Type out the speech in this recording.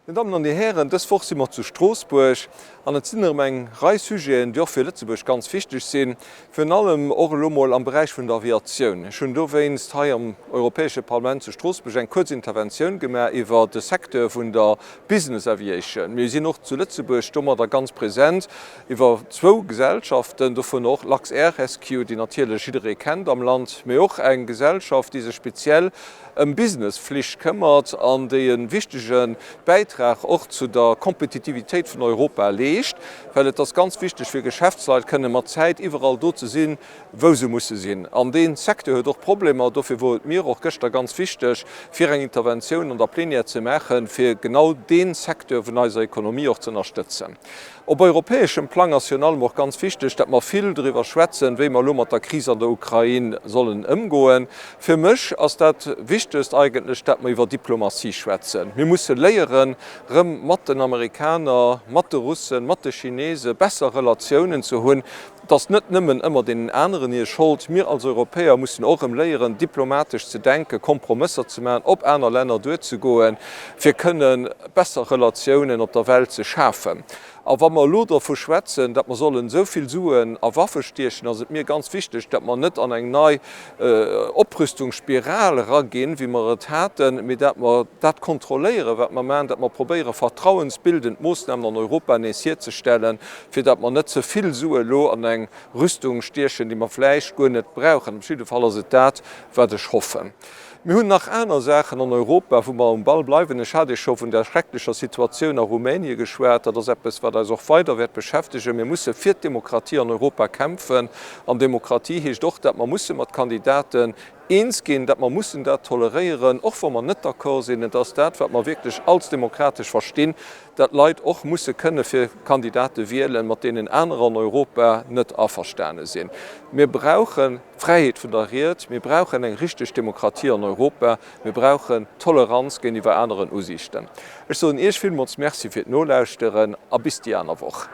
Dir Dammen an Dir Hären, dës Woch si mer zu Stroossbuerg an et sinn erëm eng Rei Sujeten, déi och fir Lëtzebuerg ganz wichteg sinn, virun allem och elo mol am Beräich vun der Aviatioun. Ech hunn dowéinst hei am Europäesche Parlament zu Stroossbuerg eng kuerz Interventioun gemaach iwwer de Secteur vun der Business Aviation. Mir sinn och zu Lëtzebuerg domadder ganz present iwwer zwou Gesellschaften, dovun och Luxair Rescue, déi natierlech jidderee kennt am Land, mee och eng Gesellschaft, déi sech speziell ëm Businessflich këmmert an déi e wichtege Bäitrag och zu der Kompetitivitéit vun Europa leescht, well et ass ganz wichteg fir Geschäftsleit kënne mat Zäit iwwerall do ze sinn, wou se musse sinn. An dee Secteur huet och Problemer. Dofir wor et mir och gëschter ganz wichteg, fir eng Interventioun an der Plénière ze maachen, fir genau dee Secteur vun eiser Ekonomie och ze ënnerstëtzen. Op europäeschem Plang ass virun allem och ganz wichteg, datt mer vill doriwwer schwätzen, wéi mer elo mat der Kris an der Ukrain sollen ëmgoen. Fir mech ass dat Wichtegst eigentlech, datt mer iwwer Diplomatie schwätzen. Mir musse léieren, erëm mat den Amerikaner, mat de Russen, mat de Chinese besser Relatiounen ze hunn. Et ass net nëmmen ëmmer deenen aneren hir Schold. Mir als Europäer mussen och erëm léieren, diplomatesch ze denken, Kompromësser ze maachen, op aner Länner duerzegoen, fir kënne besser Relatiounen op der Welt ze schafen. A wa mer elo dervu schwätzen, datt mer sollen esou vill Suen a Waffe stiechen, ass et mir ganz wichteg, datt mer net an eng nei Oprüstungsspiral eraginn, wéi mer et haten, mee datt mer dat kontrolléieren, wat mer maachen, datt mer probéieren, vertrauensbildend Moossnamen an Europa nees hierzestellen, fir datt mer net ze vill Sue elo an eng Rüstung stiechen, déi mer vläicht guer net brauchen. Op jidde Fall ass et dat, wat ech hoffen. Mir hunn nach aner Saachen an Europa, wou mer um Ball bleiwen. Ech hat Iech scho vun der schrecklecher Situatioun a Rumänie geschwat. Dat ass eppes, wat eis och weider wäert beschäftegen. Mir musse fir d'Demokratie an Europa kämpfen. An Demokratie heescht och, datt mer musse mat Kandidaten eens ginn, datt mer mussen dat toleréieren, och wa mer net d'accord sinn. Et ass dat, wat mer wierklech als demokratesch verstinn, datt Leit och musse kënne fir Kandidate wielen, mat deenen anerer an Europa net averstane sinn. Mir brauchen d'Fräiheet vun der Ried, mir brauchen eng richteg Demokratie an Europa, mir brauchen Toleranz géintiwwer aneren Usiichten. Ech soen Iech villmools Merci fir d'Nolauschteren a bis déi aner Woch.